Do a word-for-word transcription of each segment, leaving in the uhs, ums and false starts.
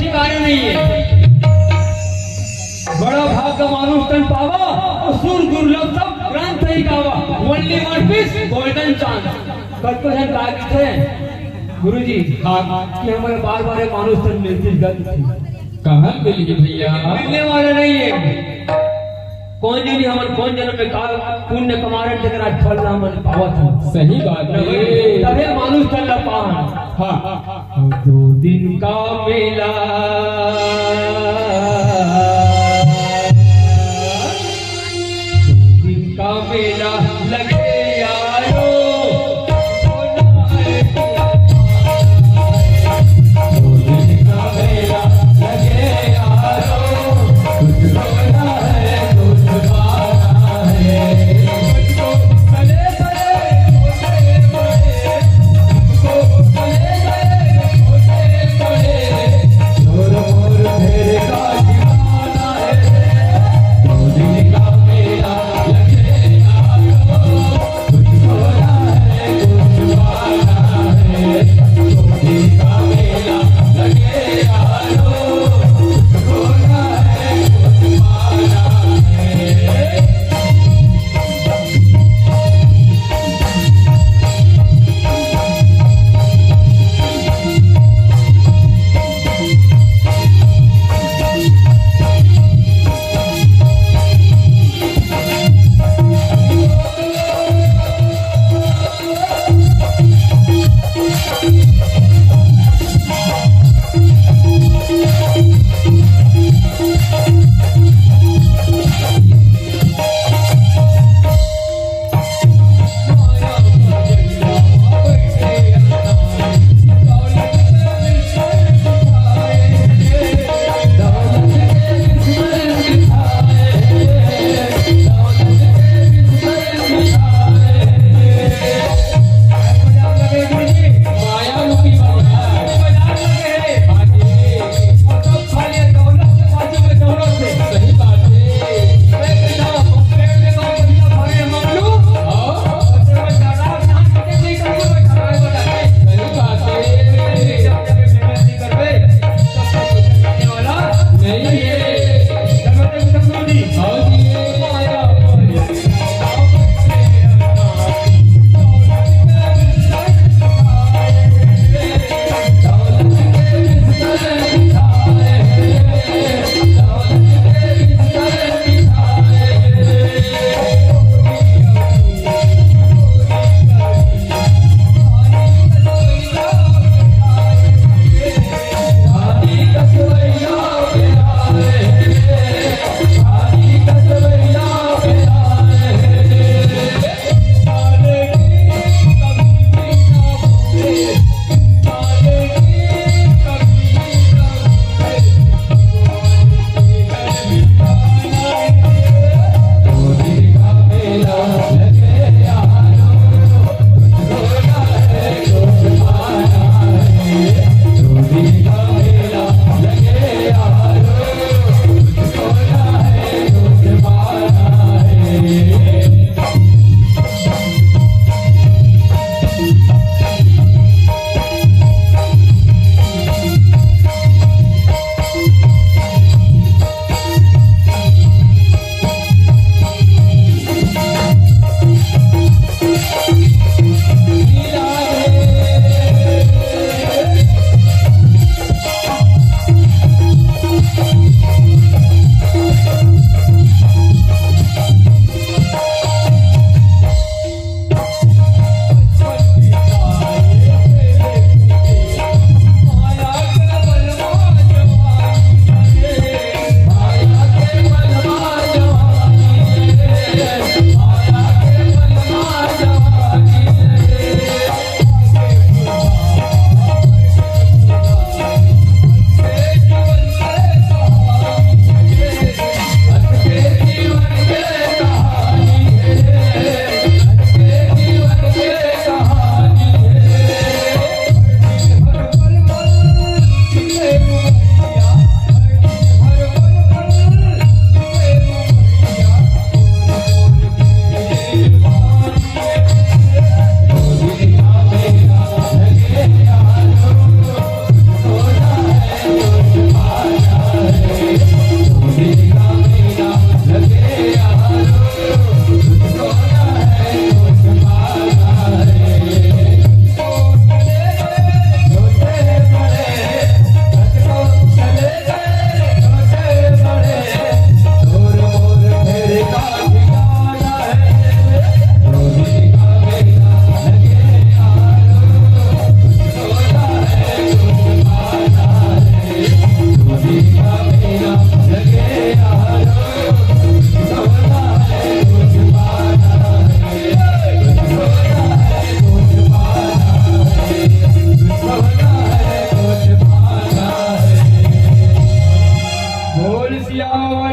कारण नहीं है। बड़ा भाग का मानुष तन पावा, अउ सुर दुर्लभ सब ग्रंथ ही गावा। Only one piece golden chance। कतको झन का कथे, गुरुजी, हाँ। कि हमला बार बार ये मानुष तन मिलतिस गलत हे। कहाँ मिलही भैया? मिलने वाला नहीं है। कोन जनी हमन कोन जनम में का पुण्य कमारन, तेकर आज फल ला हमन पावत हन। सही बात है। तभे मानुष तन ला पाहन। हाँ। दो दिन का मेला, दो दिन का मेला लगे यारो, दो दिन का मेला लगे यारो, कुछ रोना है, कुछ पाना है।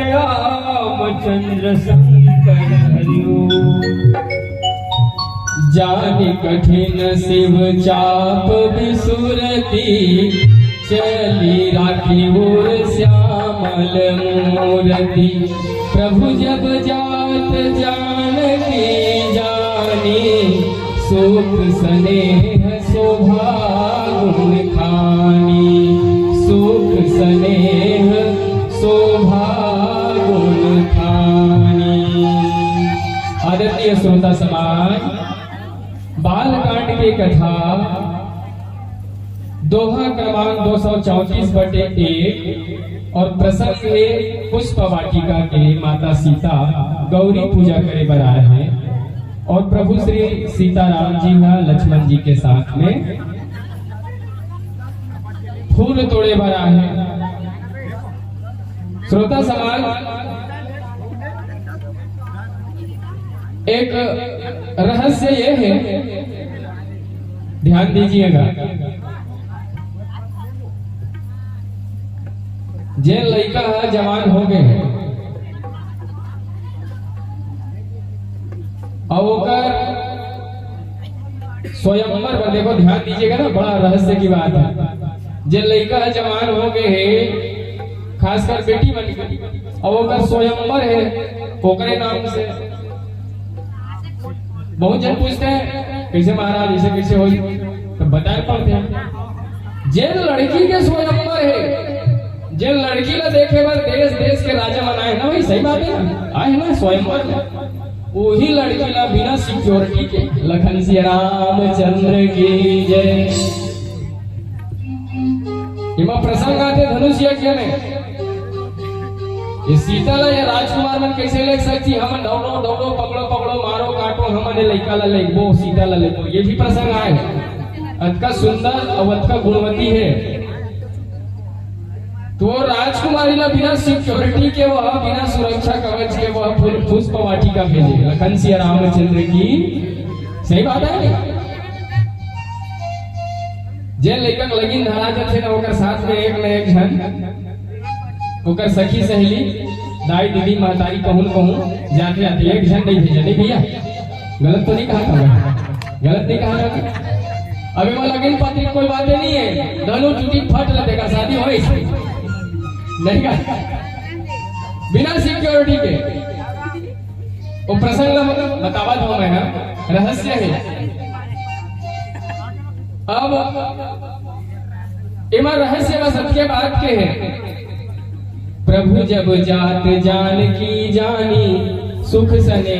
रामचंद्र शंकर हरिओ। जानि कठिन शिव चाप बिसुरति, चली राखी उर श्यामल मूरति। प्रभु जब जात जानकी जानी, सुख स्नेह शोभा गुण खानी, सुख स्नेह शोभा गुण खानी। आदरणीय श्रोता समाज, बालकांड के कथा दोहा क्रमांक दो सौ चौंतीस बटे एक और प्रसंग हे पुष्प वाटिका के। माता सीता गौरी पूजा करे बर आए हे और प्रभु श्री सीताराम जी ह लक्ष्मण जी के साथ में फूल तोड़े बर आए हे। श्रोता समाज, एक रहस्य ये हे, ध्यान दीजिएगा, जे लइका ह जवान हो गए हे और ओकर स्वयंवर बर, देखो, ध्यान दीजिएगा ना, बड़ा रहस्य की बात है। जे लइका ह जवान हो गए हे, खासकर बेटी मन के, और ओकर स्वयंवर हे, ओकरे नाम से। बहुत जन पूछते हैं, "कैसे महाराज, ऐसे कैसे होई?" तो बताए पड़ते हैं। जे लड़की के स्वयंवर हे, जे लड़की ला देखे बर देश देश के राजा मन आए ना भाई, सही बात है ना, आए ना स्वयंवर में, वही लड़की ला बिना सिक्योरिटी के। लखन सिया रामचंद्र की जय। एमा प्रसंग आथे धनुष यज्ञ में। ये सीता ला ये राजकुमार मन कैसे ले सकती? हमन दौड़ो, दौड़ो, पकड़ो, पकड़ो, मारो, काटो, हमन ये लइका ला लेबो, सीता ला लेबो। ये भी प्रसंग आए। अतका सुंदर और अतका गुणवती है। तो वो राजकुमारी ला बिना सिक्योरिटी के, वह बिना सुरक्षा कवच के, वह फुल पुष्प वाटिका भेजे। लखन सिया रामचंद्र की। सही बात है। जे लइका के लगिन धरा जाथे ना, ओकर साथ में एक न एक झन, ओकर सखी सहेली, दाई दीदी महतारी कहूँ न कहूँ जाथे आथे, एक झन नहीं भेजा, नहीं भैया, गलत तो नहीं कहा था मैं? गलत नहीं कहा था? अबे वो लगिन पत्रिका कोई बातें नहीं है, धनु टूटी फट ले देगा, शादी होई नहीं का? बिना सिक्योरिटी के। वो प्रसंग ला मतलब बतावत हूँ मैं, हाँ, रहस्य है। अब एमा रहस्य बस अतके बात के है, प्रभु जब जात जानकी जानी, सुख स्नेह